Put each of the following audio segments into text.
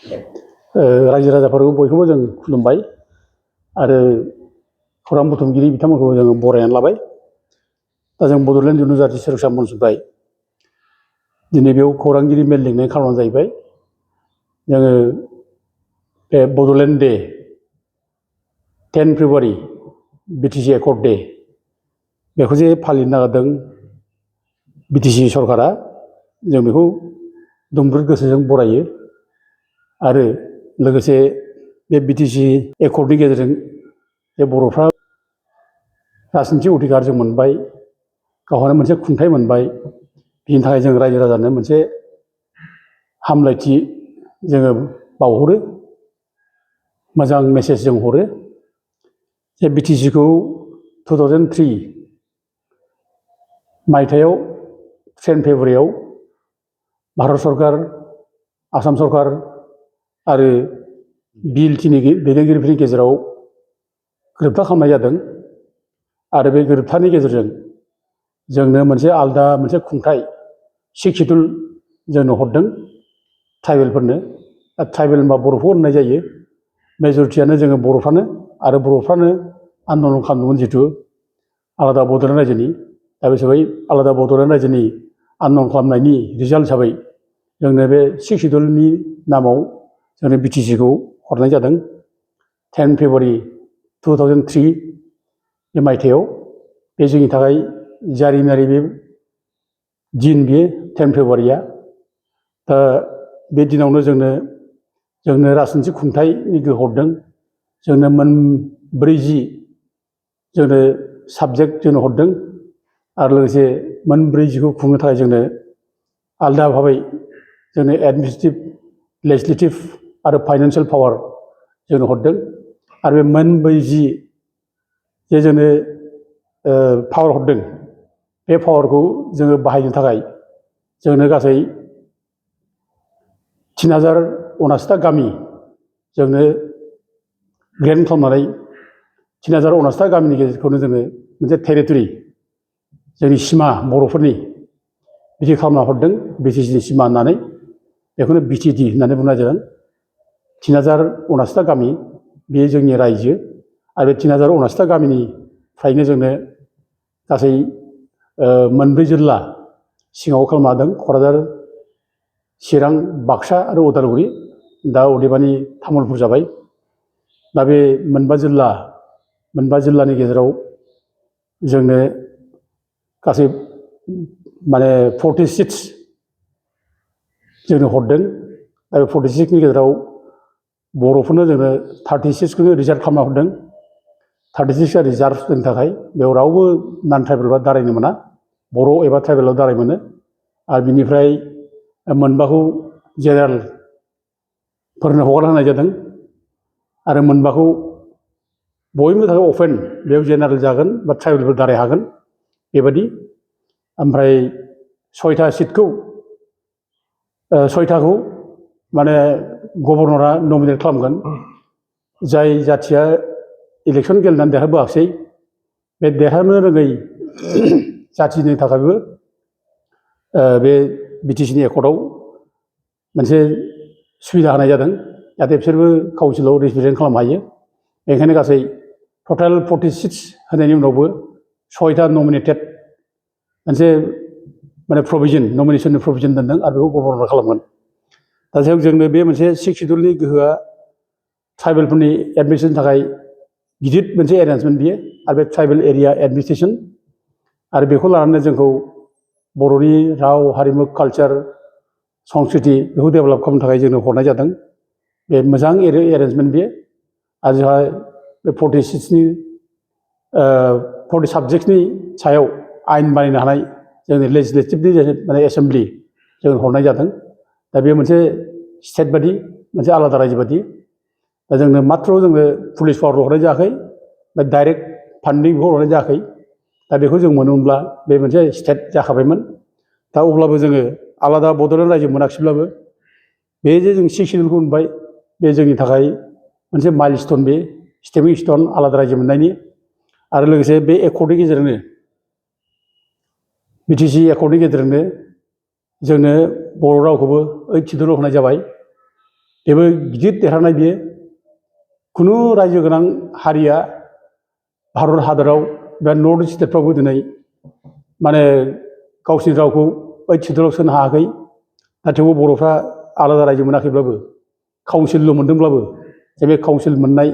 रायजो राजाफोरखौ बयखौबो जों खुलुमबाय आरो खौरां बुथुमगिरि बिथांमोनखौ जोङो बरायनानै लाबाय। दा जों बड'लेण्ड जनजाति सोरसा मन्चनिफ्राय दिनै बेयाव खौरांगिरि मेल लिंनाय खार'ना जाहैबाय जोङो बे Bodoland day 10 February BTC accord day बेखौ जे फालिनो नागिरदों बिटिसि सरकारा जों बेखौ दुंब्रुद गोसोजों बरायो आरो लोगोसे बे बिटिसि एकर्डनि गेजेरजों जे बर'फ्रा राजनितिक अधिकार जों मोनबाय, गावहानो मोनसे खुंथाइ मोनबाय, बिनि थाखाय जों रायजो राजानो मोनसे हामलायथि जोङो बावहरो, मोजां मेसेज जों हरो जे बिटिसिखौ 2003 मायथाइयाव 10 फेब्रुवारियाव भारत सरकार, आसाम सरकार आरो बिएलटिनि दैदेनगिरिफोरनि गेजेराव गोरोबथा खालामनाय जादों आरो बे गोरोबथानि गेजेरजों जोंनो मोनसे आलादा मोनसे खुंथाइ 6 सिडुल जोंनो हरदों ट्राइबेलफोरनो। ट्राइबेल होनबा बर'खौ होननाय जायो, मेजरिटियानो जोङो बर'फ्रानो आरो बर'फ्रानो आन्दलन खालामदोंमोन जितु आलादा बड'लेण्ड रायजोनि। दा बे हिसाबै आलादा बड'लेण्ड रायजोनि आन्दलन खालामनायनि रिजाल्ट हिसाबै जोंनो बे 6 सिडुलनि नामाव जोंनो बिटिसिखौ हरनाय जादों 10 फेब्रुवारि 2003 बे मायथाइयाव। बे जोंनि थाखाय जारिमिनारि बे दिन बियो 10 फेब्रुवारिया। दा बे दिनावनो जोंनो राजनितिक खुंथाइनि गोहो हरदों, जोंनो 40 जोंनो साबजेक्ट जोंनो हरदों आरो लोगोसे 40 खुंनो थाखाय जोंनो आलादा भाबै जोंनो एडमिनिस्ट्रेटिभ, लेजिस्लेटिभ आरो फाइनान्सियेल पावार जोंनो हरदों आरो बे 40 जे जोंनो पावार हरदों बे पावारखौ जोङो बाहायनो थाखाय जोंनो गासै 3079 गामि जोंनो ग्रेन्ट खालामनानै 3079 गामिनि गेजेरखौनो जोङो मोनसे टेरिटरि जोंनि सिमा बर'फोरनि बिदि खालामना हरदों बिटिसिनि सिमा होननानै। बेखौनो बिटिडि होननानै बुंनाय जादों। 3079 गामि बे जोंनि रायजो आरो बे 3079 गामिनिफ्रायनो जोंनो गासै 4 जिल्ला सिङाव खालामनो हादों, क'क्राझार, चिरां, बाक्सा आरो उदालगुरि। दा अदेबानि तामुलपुर जाबाय। दा बे 4 जिल्लानि गेजेराव जोंनो गासै 46 जोंनो हरदों। दा बे 46नि गेजेराव बर'फोरनो जोंनो 36खौनो रिजार्भ खालामना हरदों। 36आ रिजार्भ जोंनि थाखाय, बेयाव रावबो नन ट्राइबेलफ्रा दारायनो मोना, बर' एबा ट्राइबेलाव दाराय मोनो। आरो बिनिफ्राय 4खौ जेनेरेलफोरनो हगारना होनाय जादों आरो 4खौ बयनिबो थाखाय अपेन, बेयाव जेनेरेल जागोन बा ट्राइबेलफोर दाराय हागोन बेबायदि। ओमफ्राय 6था सिटखौ 6थाखौ माने गभर्नरा नमिनेट खालामगोन। जाय जाथिया इलेक्सन गेलेनानै देरहाबोआखिसै बे देरहानो रोङै जाथिनि थाखायबो बे बिटिसिनि एकर्डआव मोनसे सुबिदा होनाय जादों जाहाथे बिसोरबो काउन्सिलाव रिप्रेजेन्ट खालामनो हायो। बेनिखायनो गासै टटेल 46 होनायनि उनावबो 6था नमिनेटेड मोनसे माने प्रभिजन, नमिनेसननि प्रभिजन दोनदों आरो बेखौ गभर्नर खालामगोन। दा जोंनो बे मोनसे 6 सिडुलनि गोहोआ ट्राइबेलफोरनि एडमिनिस्ट्रेसननि थाखाय गिदिर मोनसे एरेन्जमेन्ट बियो आरो बे ट्राइबेल एरिया एडमिनिस्ट्रेसन आरो बेखौ लानानै जोंखौ बर'नि राव, हारिमु, कालचार, संस्कृति बेखौ डेभेलप खालामनो थाखाय जोंनो हरनाय जादों। बे मोजां एरेन्जमेन्ट बियो। आरो जोंहा बे 40 साबजेक्टनि सायाव आयेन बानायनो हानाय जोंनि लेजिस्लेटिभनि माने एसेमब्लि जों हरनाय जादों। दा बे मोनसे स्टेट बादि, मोनसे आलादा रायजो बादि। दा जोंनो माथ्र' जोंनो पुलिस पावारल' हरनाय जायाखै बा डाइरेक्ट फान्डिंबो हरनाय जायाखै। दा बेखौ जों मोनोमोनब्ला बे मोनसे स्टेट जाखाबायमोन। दा अब्लाबो जोङो आलादा बड'लेण्ड रायजो मोनाखिसैब्लाबो बे जे जों 6 सिडुलखौ मोनबाय बे जोंनि थाखाय मोनसे माइलस्टन, बे स्टेपिं स्टन आलादा रायजो मोननायनि। आरो लोगोसे बे एकर्डनि गेजेरजोंनो, बिटिसि एकर्डनि गेजेरजोंनो जोंनो बर' रावखौबो 8 सिडुलाव होनाय जाबाय। बेबो गिदिर देरहानाय बियो खुनु रायजो गोनां हारिया भारत हादराव बा नर्थ इस्ट स्टेटफ्रावबो दिनै माने गावसिनि रावखौ ओइथ सिडुलाव सोनो हायाखै दा थेवबो बर'फ्रा आलादा रायजो मोनाखैब्लाबो काउन्सिलल' मोनदोंब्लाबो जे बे काउन्सिल मोननाय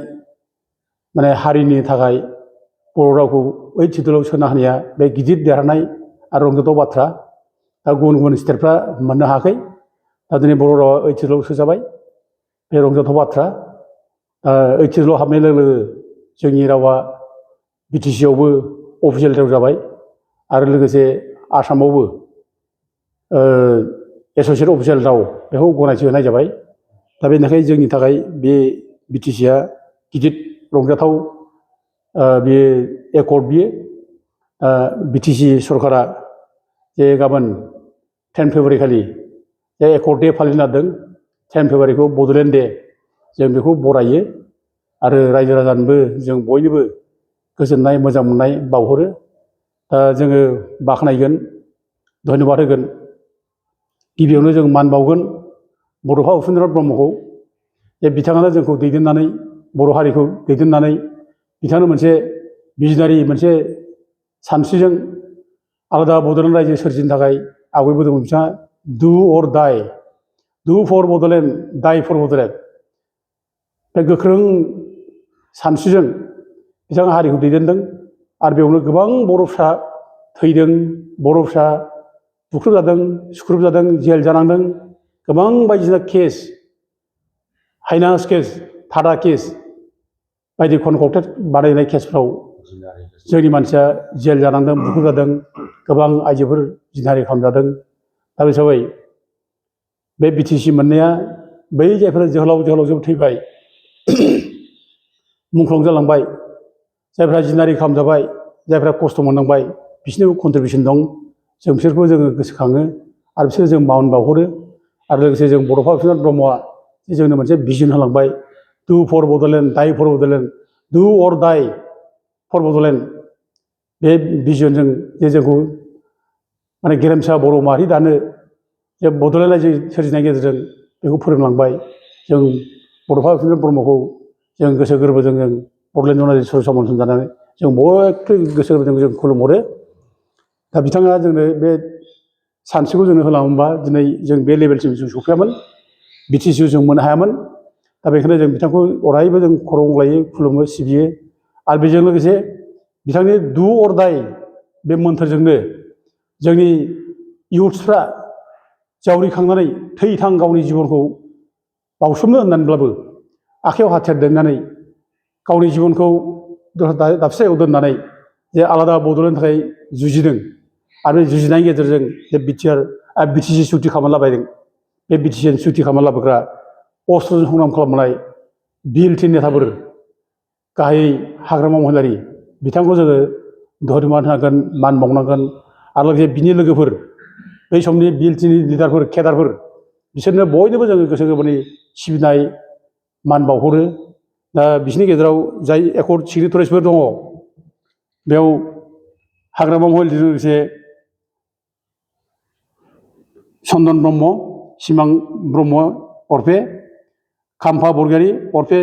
माने हारिनि थाखाय बर' रावखौ ओइथ सिडुलाव सोनो हानाया बे गिदिर देरहानाय आरो रंजाथाव बाथ्रा दा गुबुन गुबुन स्टेटफ्रा मोननो हायाखै दा दिनै बर' रावा ओइथ सिडुलाव सोजाबाय बे रंजाथाव बाथ्रा ओइथ सिडुलाव हाबनाय लोगो लोगो जोंनि रावा BTC आवबो अफिसियेल राव जाबाय आरो लोगोसे आसामावबो एस'सियेट अफिसियेल राव बेखौ गनायथि होनाय जाबाय दा बेनिखायनो जोंनि थाखाय बे BTC आ गिदिर रंजाथाव बे एकर्ड बियो BTC सरकारा जे गाबोन 10 फेब्रुवारि खालि जे एकर्ड दे फालिनो नागिरदों 10 फेब्रुवारिखौ बड'लेण्ड दे जों बेखौ बरायो आरो रायजो राजानोबो जों बयनोबो गोजोननाय मोजां मोननाय बावहरो जोङो बाख्नायगोन धन्यबाद होगोन गिबियावनो जों मान बावगोन बड'फा उपेन्द्रनाथ ब्रह्मखौ जे बिथाङानो जोंखौ दैदेननानै बर' हारिखौ दैदेननानै बिथाङानो मोनसे बिजनारि मोनसे सानस्रिजों आलादा बड'लेण्ड रायजो सोरजिनो थाखाय आवगायबोदोंमोन बिथाङा डु अर डाइ डु फर बड'लेण्ड डाइ फर बड'लेण्ड बे गोख्रों सानस्रिजों बिथाङा हारिखौ दैदेनदों आरो बेयावनो गोबां बर' फिसा थैदों बर' फिसा बुख्रुबजादों सुख्रुबजादों जेल जानांदों गोबां बायदिसिना केस हाइनास केस थाडा केस बायदि कनकक्टेड बानायनाय केसफ्राव जोंनि मानसिया जेल जानांदों बुख्रुबजादों गोबां आइजोफोर जिनाहारि खालामजादों दा बे हिसाबै बे BTC मोननाया बै जायफोरा जोहोलावजोफोर थैबाय मुंख्लं जालांबाय जायफ्रा जिनाहारि खालामजाबाय जायफ्रा खस्थ' मोननांबाय बिसोरनिबो कन्ट्रिबिउसन दं जों बिसोरखौ जोङो गोसोखाङो आरो बिसोर जों मान बावहरो आरो लोगोसे जों बड'फा उपेन्द्रनाथ ब्रह्मआ जोंनो मोनसे भिजन होलांबाय डु फर बड'लेण्ड डाइ फर बड'लेण्ड डु अर डाइ फर बड'लेण्ड बे भिजनजों जे जोंखौ माने गेरेमसा बर' माहारि दानो जे बड'लेण्ड रायजो सोरजिनायनि गेजेरजों बेखौ फोरोंलांबाय जों बड'फा उपेन्द्रनाथ ब्रह्मखौ जों गोसो गोरबोजों जों बड'लेण्ड अनारि समान समान जानानै जों बयबो गोसो गोरबोजों जों खुलुमहरो दा बिथाङा जोंनो बे सानस्रिखौ जोंनो होलाङोबा दिनै जों बे लेभेलसिम जों सफैयामोन BTC जों मोननो हायामोन दा बेखायनो जों बिथांखौ अरायबो जों खर' गंग्लायै खुलुमो सिबियो आरो बेजों लोगोसे बिथांनि डु अर डाइ बे मोन्थोरजोंनो जोंनि इयुथ्सफ्रा जावरिखांनानै थैथां गावनि जिबनखौ बावसोमनो होननानैब्लाबो आखाइयाव हाथियार दैनानै गावनि जिबनखौ दाबसे जायगायाव दोननानै जे आलादा बड'लेण्डनि थाखाय जुजिदों आरो बे जुजिनायनि गेजेरजों जे BTC सुक्ति खालामना लाबायदों बे BTC सुक्ति खालामना लाबोग्रा अस्त्रजों संग्राम खालामनाय बिएलटि नेताफोर गाहायै हाग्रामा महिलारि बिथांखौ जोङो धन्यबाद होनांगोन मान बावनांगोन आरो लोगोसे बिनि लोगोफोर बै समनि बिएलटिनि लिडारफोर केडारफोर बिसोरनो बयनोबो जोङो गोसो गोरबोनि सिबिनाय मान बावहरो दा बिसोरनि गेजेराव जाय एकर्ड सिगनेटारिसफोर दङ बेयाव हाग्रामा महिलारिजों लोगोसे चन्दन ब्रह्म सिमां ब्रह्म अरफे खाम्फा बरगयारि अरफे